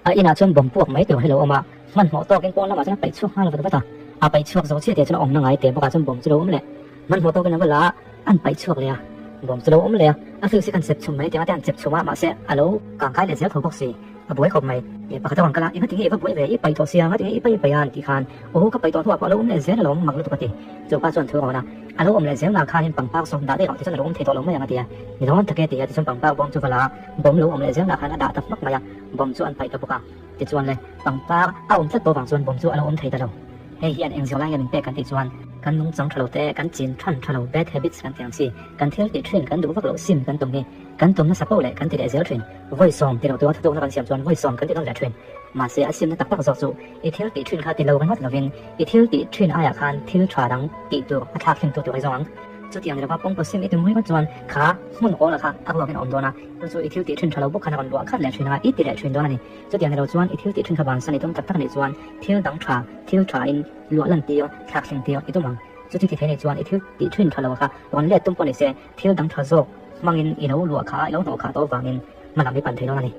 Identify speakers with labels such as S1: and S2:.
S1: A inah chuan bawm puak mai tur hi lo awm a, hmanhmawh tawkin pawn lamah chuan a paih chhuak nghal vat vat a. A paih chhuak zo chiah tih chuan a awmna ngai teh bawkah chuan bawm chu lo awm leh. Hmanhmawh tawkin a va la a, an paih chhuak leh a. Bawm chu lo awm leh a, a fuse hi kan chep chhum mai tiang a te an chep chhum a, mahse a lo kang kai leh zel tho bawk si. A buai khawp mai. Ih pakhat a rawn kal a, i ngatinge i va buai ve, i paih tawh sia, ngatinge i paih paih a an tih khan, aw ka paih tawh hnuah pawh a lo awm leh zel alawm mak lutuk a ti. Chu pa chuan thu a rawn a, a lo awm leh zel nang khanin pangpar sawm dah daih rawh tichuan a lo awm thei tawh lo mai ang a ti a. Ni dawn tak e ti a tichuan pangpar bawm chu va la a, bawm lo awm leh zel nah khan a dah ta hmak mai a, bawm chu an paih ta bawk a. Tichuan le, pangpar a awm tlat tawh vang chuan bawm chu a lo awm thei ta lo. Hei hian eng zirlai nge min pek kan tih chuan kan nungchang tha lo te, kan chin than tha lo, bad habits kan tih ang chi, kan thil tih thin kan duh vak loh sim kan tum hi kan tum nasa poh leh kan ti leh zel thin. Vawi sawm ti lo tura thutlukna kan siam chuan vawi sawm kan ti nawn leh thin. Mahse a simna tak tak zawk chu i thil tih thin kha ti lo ringawt lovin i thil tih thin aiah khan thil tha dang tih tur a thlak hlim tu tur i zawng ang. Chutiang ni lova pawngpaw sim i tum ringawt chuan kha hmun awla kha a ruakin a awm dawn a, chu chu i thil tih thin tha lo bawk khan a rawn luah khat leh thin a, i ti leh thin dawn a ni. Chutiang ni lo chuan i thil tih thin kha vansan i tum tak tak a nih chuan thil dang tha, thil tha in luah lan tir, thlak thleng tir i tum ang. Chuti ti thei nih chuan i thil tih thin tha lo kha rawn let tum pawh ni se thil dang tha zawk hmangin i lo luah kha, i lo hnawh khah tawh avangin hma lam i pan thei dawn a ni.